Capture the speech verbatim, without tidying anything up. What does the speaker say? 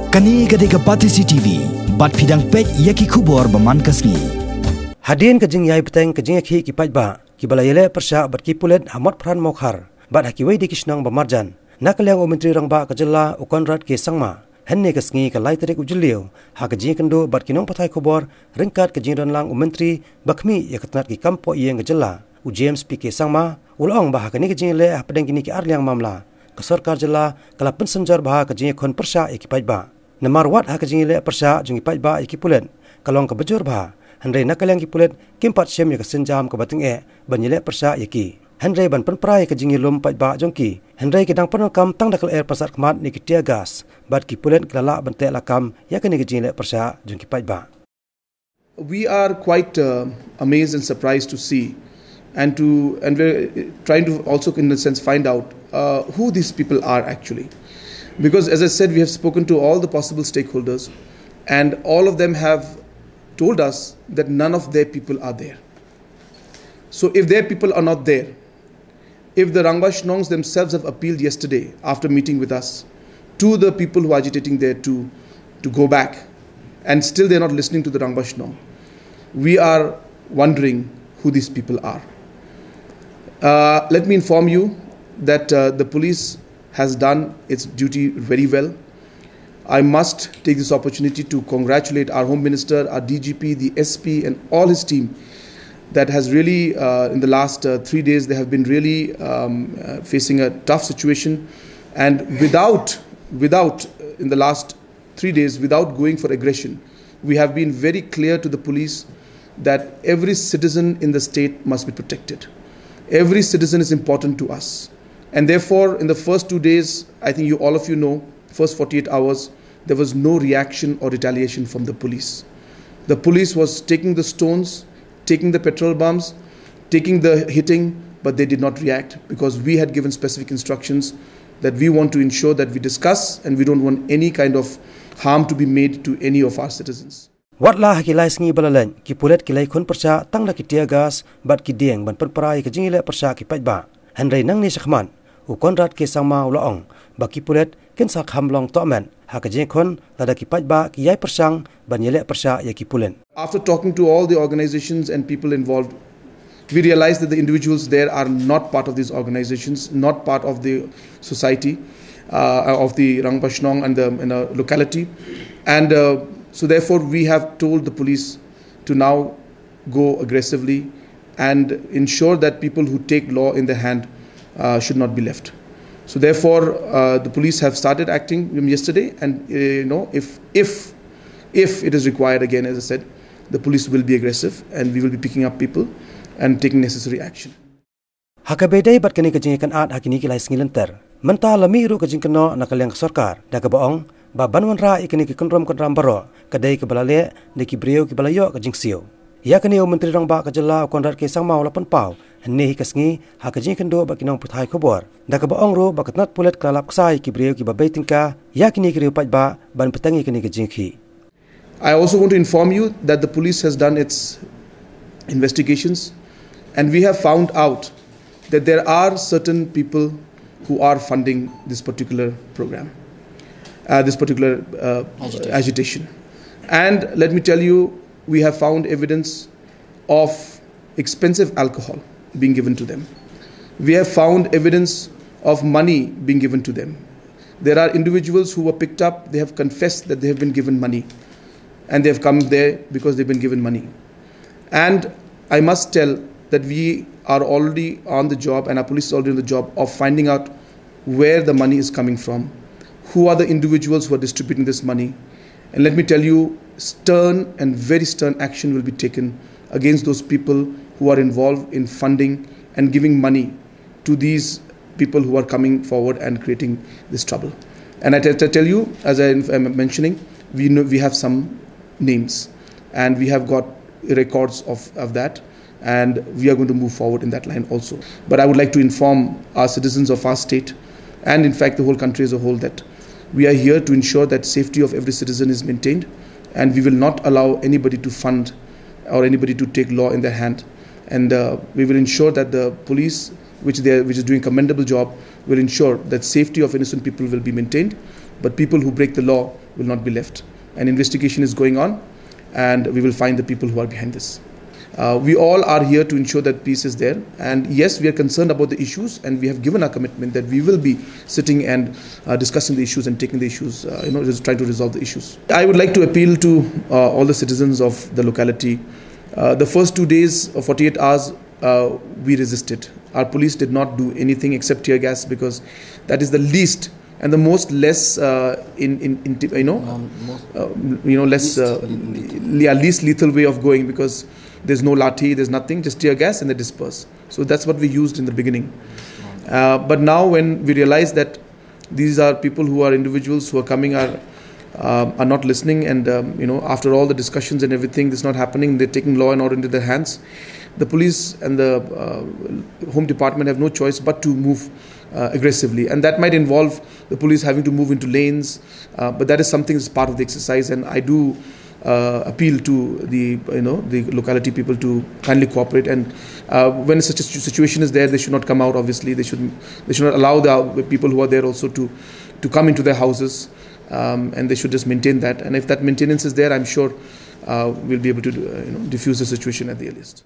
Kane ka dei ka Batesi T V, bad phi dang peit ïa ki khubor ba man ka sngi. Hadien ka jingïai bteng ka jingïakhih ki paidbah, ki ba la ïaleh pyrshah bad ki pulit ha Motphran Mawkhar, bad ha kiwei de ki shnong ba marjan. Na ka liang u Myntri Rangbah ka jylla u Conrad K Sangma, hynne ka sngi ka lai tarik u Jylliew, ha ka jingïakynduh bad ki nongpathai khubor, ryngkat ka jingdonlang u Myntri ba khmih ïa ka tnat ki kam poh ïing ka jylla, u James P K Sangma, u la ong ba ha kane ka jingïaleh hapdeng kine ki arliang mamla, ka sorkar jylla ka la pynsynjor bha ka jingïakhun pyrshah ïa ki paidbah. Namar wat ha ka jingïaleh pyrshah jong ki paidbah ïa ki pulit, ka long kaba jur bha, hynrei na ka liang ki pulit kim pat shim ïa ka sienjam kaba tyngeh ban ïaleh pyrshah ïa ki. Hynrei ban pynpra ïa ka jingïalum paidbah jong ki, hynrei ki dang pyndonkam tang da ka lyer pansat khmat ne ki tear gas, bad ki pulit ki la lah ban teh lakam ïa kane ka jingïaleh pyrshah jong ki paidbah. We are quite uh, amazed and surprised to see, and to and we're uh, trying to also, in a sense, find out uh, who these people are actually, because, as I said, we have spoken to all the possible stakeholders, and all of them have told us that none of their people are there. So, if their people are not there, if the Rangbah Shnongs themselves have appealed yesterday, after meeting with us, to the people who are agitating there to, to go back, and still they're not listening to the Rangbah Shnong, we are wondering who these people are. Uh, let me inform you that uh, the police has done its duty very well. I must take this opportunity to congratulate our Home Minister, our D G P, the S P, and all his team that has really, uh, in the last uh, three days, they have been really um, uh, facing a tough situation. And without, without, uh, in the last three days, without going for aggression, we have been very clear to the police that every citizen in the state must be protected. Every citizen is important to us. And therefore, in the first two days, I think you, all of you know, first forty-eight hours, there was no reaction or retaliation from the police. The police was taking the stones, taking the petrol bombs, taking the hitting, but they did not react because we had given specific instructions that we want to ensure that we discuss and we don't want any kind of harm to be made to any of our citizens. Wat la ha ki lai sngi ba la leit, ki pulit ki la ïakhun pyrshah tang da ki tear gas bad ki dieng ban pynpra ïa ka jingïaleh pyrshah ki paidbah. Hynrei nangne shakhmat, u Conrad K Sangma u la ong ba ki pulit kin sa kham long tohmet ha ka jingïakhun lada ki paidbah ki ïai pyrshang ban ïaleh pyrshah ïa ki pulit. After talking to all the organizations and people involved, we realized that the individuals there are not part of these organizations, not part of the society, uh, of the Rangbah Shnong and the, and the locality. And uh, so therefore we have told the police to now go aggressively and ensure that people who take law in their hand uh, should not be left. So therefore, uh, the police have started acting from yesterday, and uh, you know, if if if it is required again, as I said, the police will be aggressive, and we will be picking up people and taking necessary action. Ha kaba ïadei bad kane ka jingïakynad ha kine ki lai sngi lynter, mynta la mih ruh ka jingkynnoh na ka liang ka sorkar da kaba ong ba ban wanrah ïa kane ka kynrum kynram baroh ka dei kaba la leh da ki briew kiba la ïoh ka jingsiew. Ïa kane u Myntri Rangbah ka jylla u Conrad K Sangma u la pynpaw hynne hi ka sngi ha ka jingïakynduh bad ki nongpathai khubor da kaba ong ruh ba ka tnat pulit ka la lap ksai ïa ki briew kiba bei tyngka ïa kine ki riew paidbah ban bteng ïa kane ka jingïakhih. I also want to inform you that the police has done its investigations, and we have found out that there are certain people who are funding this particular program, uh, this particular uh, agitation. Agitation. And let me tell you, we have found evidence of expensive alcohol being given to them. We have found evidence of money being given to them. There are individuals who were picked up, they have confessed that they have been given money, and they have come there because they've been given money. And I must tell that we are already on the job, and our police is already on the job of finding out where the money is coming from, who are the individuals who are distributing this money. And let me tell you, stern and very stern action will be taken against those people who are involved in funding and giving money to these people who are coming forward and creating this trouble. And I t- t- tell you, as I am mentioning, we know, we have some names, and we have got records of, of that, and we are going to move forward in that line also. But I would like to inform our citizens of our state, and in fact the whole country as a whole, that we are here to ensure that safety of every citizen is maintained, and we will not allow anybody to fund or anybody to take law in their hand. And uh, we will ensure that the police, which they are, which is doing a commendable job, will ensure that safety of innocent people will be maintained. But people who break the law will not be left. An investigation is going on, and we will find the people who are behind this. Uh, we all are here to ensure that peace is there. And yes, we are concerned about the issues, and we have given our commitment that we will be sitting and uh, discussing the issues and taking the issues, uh, you know, just trying to resolve the issues. I would like to appeal to uh, all the citizens of the locality. Uh, the first two days, or forty-eight hours, uh, we resisted. Our police did not do anything except tear gas, because that is the least and the most less uh, in, in, in you know Non- most- uh, you know less Least uh, lethal. Yeah, least lethal way of going, because there's no lathi, there's nothing, just tear gas, and they disperse. So that's what we used in the beginning. Uh, but now when we realize that these are people who are individuals who are coming are uh, are not listening, and um, you know, after all the discussions and everything, this not happening, they're taking law and order into their hands. The police and the uh, home department have no choice but to move uh, aggressively, and that might involve the police having to move into lanes. Uh, but that is something that's part of the exercise, and I do uh, appeal to the you know the locality people to kindly cooperate. And uh, when such a situ- situation is there, they should not come out. Obviously, they should they should not allow the people who are there also to to come into their houses, um, and they should just maintain that. And if that maintenance is there, I'm sure uh, we'll be able to uh, you know diffuse the situation at the earliest.